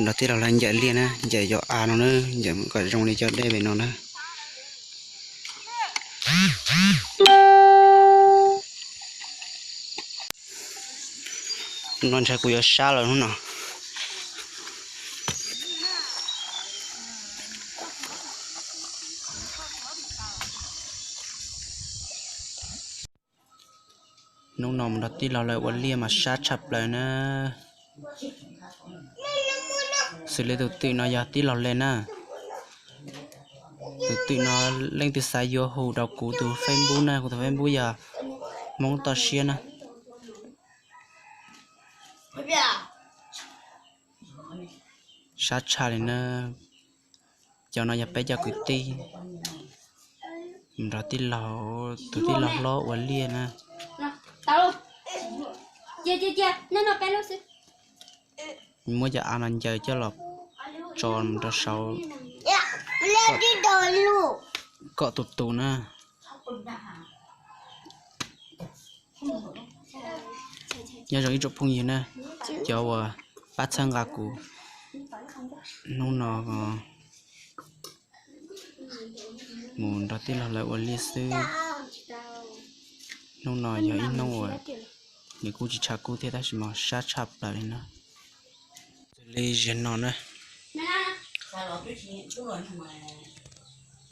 Nrog tij laug lawv ncaws liaj na, ncaws cov av no na, ncaws kom zoo li cov dej pem no na. No ntshai kuv yuav sab lawm hnub no. Hnub no mus nrog tij laug lawv ua liaj mas sab tshaj plaws na. Xws li tus twm no yog tij laug li na. Tus twm no leej twg xav yuav hu rau kuv tus Facebook na, kuv tus Facebook yog Hmoob Toj Siab na. Sab tshaj li na. Cov no yog peb cov kwv tij nrog tij laug, tus tij laug hlob ua liaj na. Muab cov av no ncaws coj los tso rau saud kom tus tus na. Nyob zoo ib tsoom phooj ywg na, cov uas pab txhawb nqa kuv hnub no mus nrog tij laug lawv ua liaj xwb. Hnub no yog ib hnub uas nws kuj tsis tshav kub thiab tab sis mas sab tshaj plaws li na. Xws li ziag no na,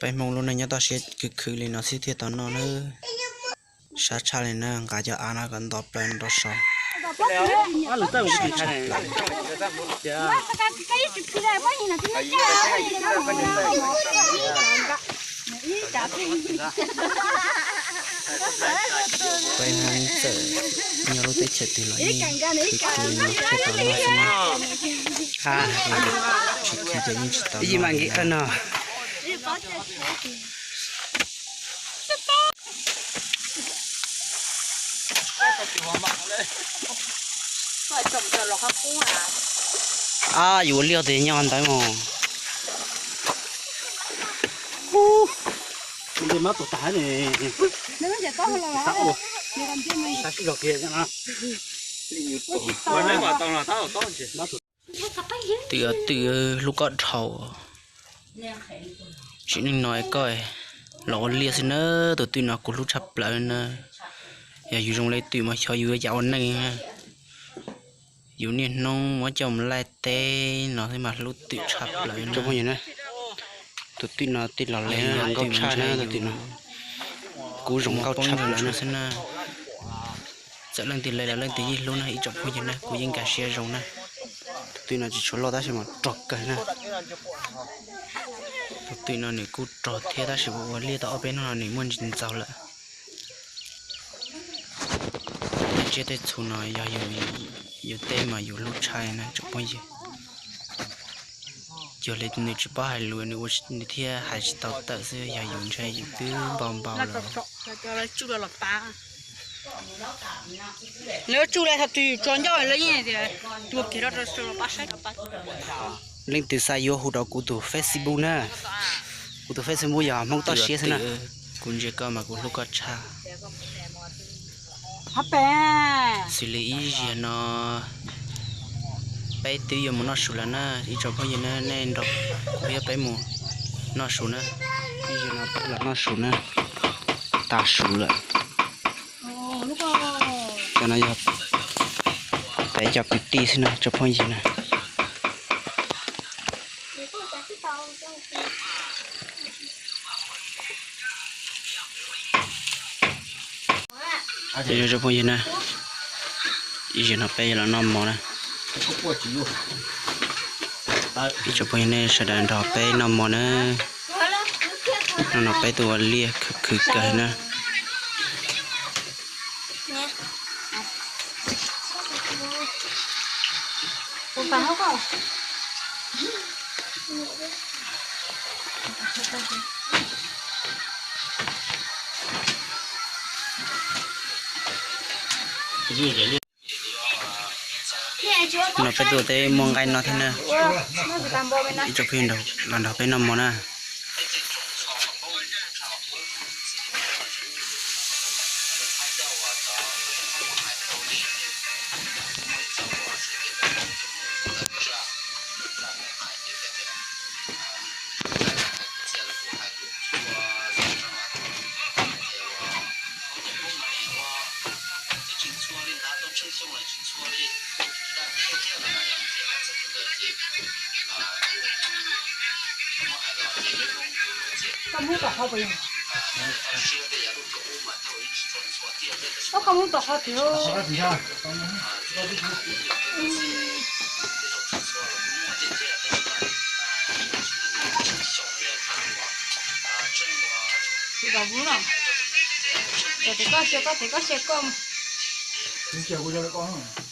peb Hmoob lub neej nyob toj siab khwv khwv li no xwb thiaj tau noj na. Sab tshaj li na, nqa cov av no kom nto plaws rau saud. Peb Hmoob txawm nyob lub teb chaws twg los yeej khwv khwv li no thiaj tau noj xwb na. Tsis khwv ces yeej tsis tau noj. Ab, yus ua liaj tias nyob ntawd mas. Twm, twm hlub koj dhau. Tsim neej no koj los ua liaj xwb na, tus twm no kuv hlub tshaj plaws na. Yog yus zoo li twm mas xyov yus yuav cas ua neej. Yus niaj hnub muab coj mus laij teb no xwb mas hlub twm tshaj plaws na. Tus twm no tij laug li nkauj tshaj na, tus twm no kuv zoo nkauj tshaj plaws na xwb na. Txawm leej twg li los leej twg yeej hlub na ib tsoom phooj ywg na, kuv yeej nkag siab zoo na. Tus twm no tsis tshua loj tab sis mas rog kawg na. Tus twm no nws kuj rog thiab tab sis ua liaj tau ob peb hnub no nws muaj ntsis ntxaug lawm. Tej tsiaj tej txhu no yog yus teb mas yus hlub tshaj na tsoom phooj ywg. Cuag li nws tsis paub hais lus nws ua nws thiaj hais tsis tau tawm xwb, yog yus ntshe yus twb npau npau lawm. Leej twg xav yuav hu rau kuv tus Facebook na. Kuv tus Facebook yog Hmoob Toj Siab xwb na. Kuv ntsia koj mas kuv hlub koj tshaj. Xws li ib zaug no peb twb yuav mus noj su lawm na, ib tsoom phooj ywg na, nej nrog kuv thiab peb mus noj su na. Ib zaug no peb los noj su na, tas su lawm. Cov no yog peb cov kwv tij xwb na tsoom phooj ywg na. Tsoom phooj ywg na, ib zaug no peb yuav los noj mov na. Ib tsoom phooj ywg nej sawv daws nrog peb noj mov na. Hnub no peb tuaj ua liaj khwv khwv kawg na. No peb tuaj teb muaj nqaij no thiab na. Ib tsoom phooj ywg los nrog peb noj mov na. Koj mus tom qhov pem. Koj mus tom qhov pem. Tus tom mus no. Cov tes koj xyaw koj tes koj xyaw koj. Kuv xyaw kuv xyaw koj.